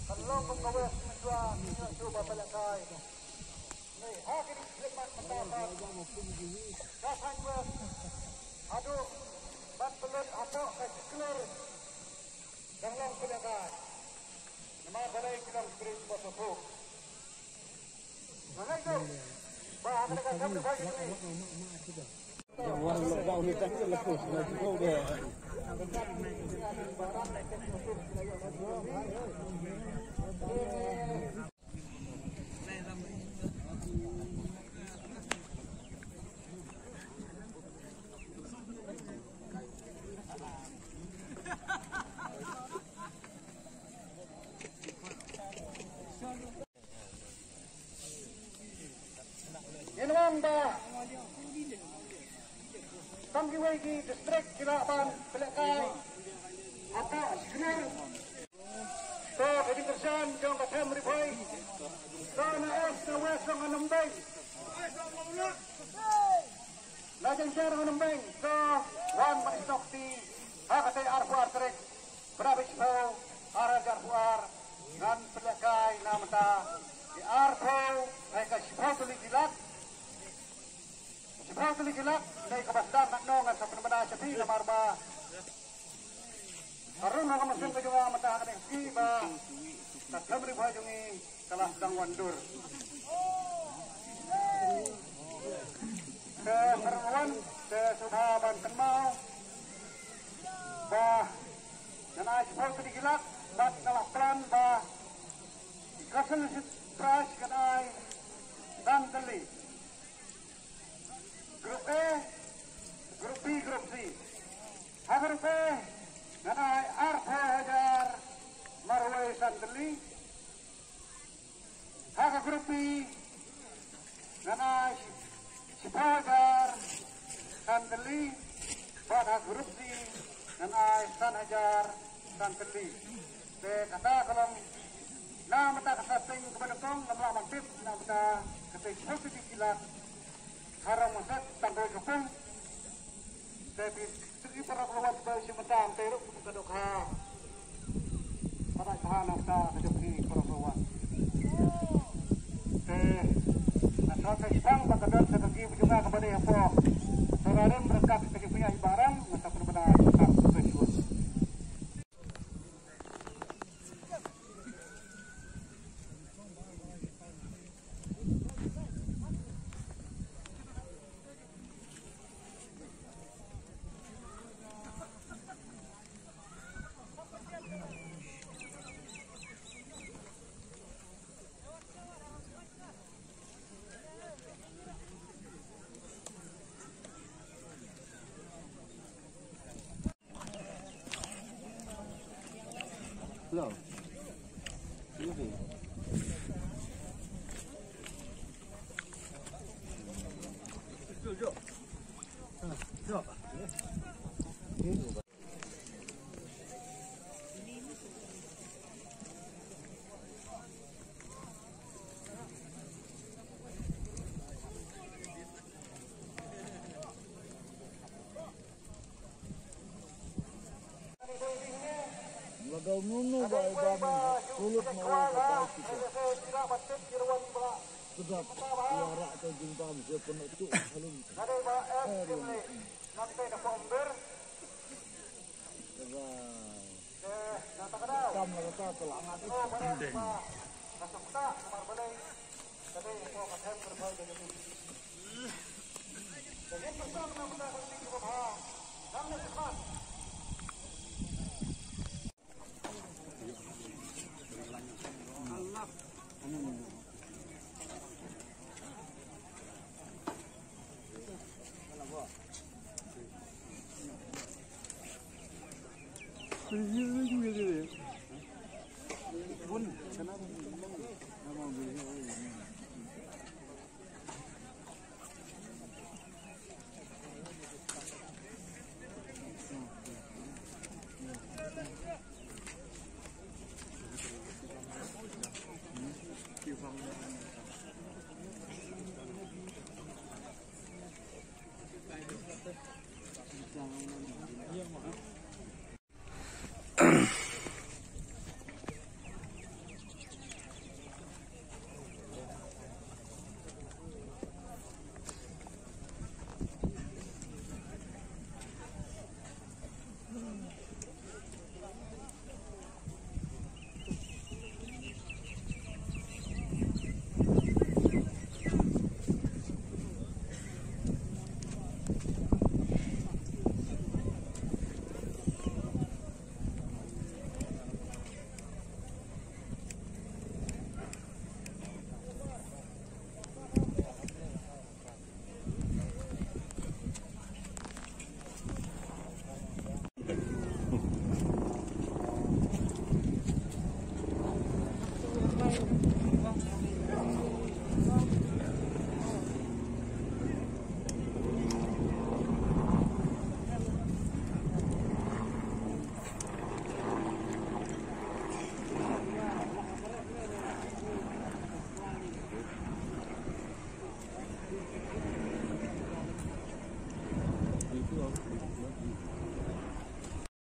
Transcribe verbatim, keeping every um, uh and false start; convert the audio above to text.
Kan long kum ka west mynta, ïoh shuh ba pynlehkai. Ni ha kine ki khlieh mat mynta pat, ka saiñ west haduh ban pynlut hapoh ka Shakliar dang long pynlehkai. Namar balei ki long ki briew kiba sngewthuh. Nga ngeit shuh ba ha kane ka kam dei ba ki Ngin ong ba tang kiwei ki district ki lah ban pynlehkai hapoh Shakliar. To ka jingkyrshan jong ka Them Ri Bhoi. To na east na west jong ka Nongbeiñ, na jynjar ka Nongbeiñ. To wan ban ïasnoh kti ha katei arphew ar tarik. Ba dei ba shiphew ar hajar arphew ar ngan pynlehkai na mynta ki arphew, eh, ka shiphew tylli ki lak. Shiphew tylli ki lak, dei kaba sdang katno ngan sa pynbna sha phi namar ba ka rung ha ka mynsiem ka jong nga mynta ha kane ka sngi ba ka Them Ri Bhoi jong ngi ka la sdang wan dur. Te sa wan, te sngewbha ban kynmaw ba ngan ai shiphew tylli ki lak bad nga la plan ba consolation prize ngan ai san tylli. Group A, Group B, Group C. Ha Group A ngan ai arphew hajar marwei san tylli. Ha ka Group B ngan ai shiphew hajar san tylli, bad ha Group C ngan ai san hajar san tylli. Te kata ka long na mynta ka saiñ kaba nyngkong, ngam lah ban tip na mynta ka saiñ shiphew tylli ki lak. Harong maset tang kawei ka pung. Te phi, phi para ka wan ba shi mynta te ruh ka dohkha. Pada ka hana ka ka jong phi para ka wan. Te na sa ka shipang ba ka don sa ka ki bujunga ka ba dei hapoh. Sa rarim berkat ka jong phi ai barang, na sa pynbna ka ka shuwa. Hello. Lada nunu ba ida min sulut na wa ka bai kita. Sedat warak ka jumpa mesti penuh tu halun. Eh, dia ni. Sedat. Kam la kata telah ngat.